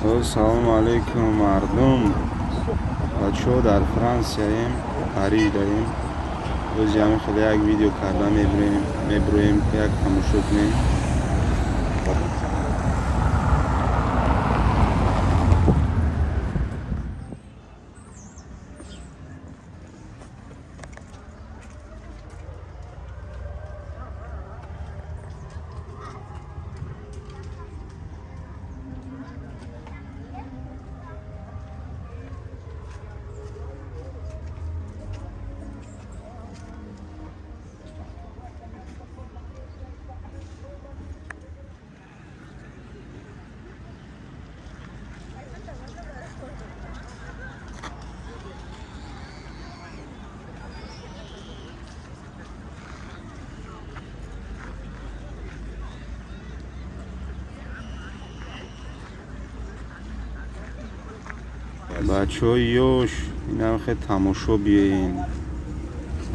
Салому алейкум, мардум. Бачаҳо, дар Франсияем, Париж дарем. Бози ҳамин хеле як видео карда мебироем, як тамошо кунем. Бачаҳои ёш, инам хел тамошо биёен,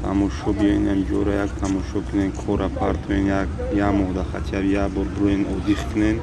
тамошо биёен, ҳамҷоро як тамошо кунен, кора партоен, як моҳда хотя бы як бор бироен, отдых кунен.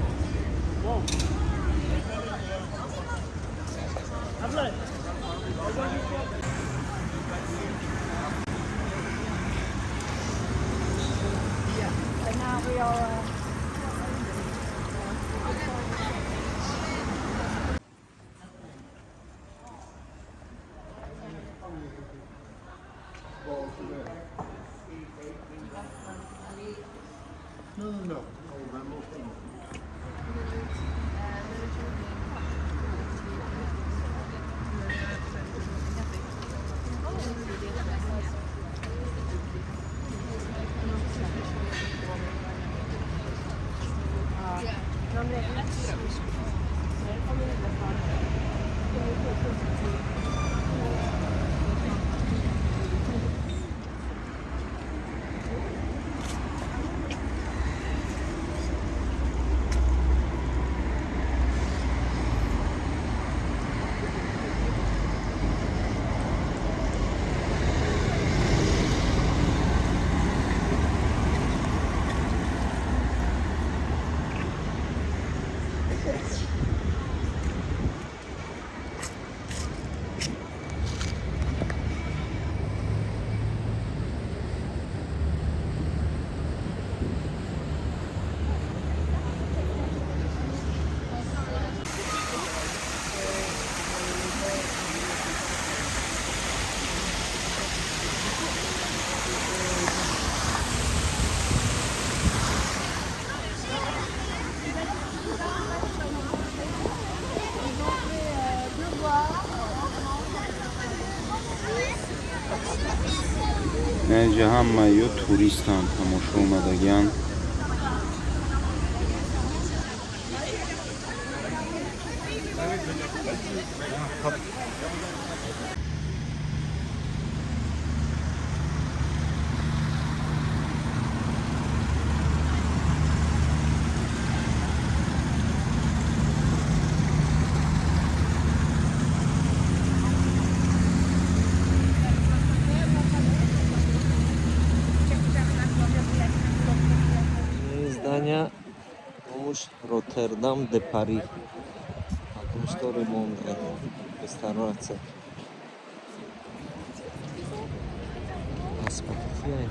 Инҷа ҳама ё туристанд, тамошо омадагианд. Здания номуш Роттердам де Пари. Потому что ремонт, реставрация. Аспактия.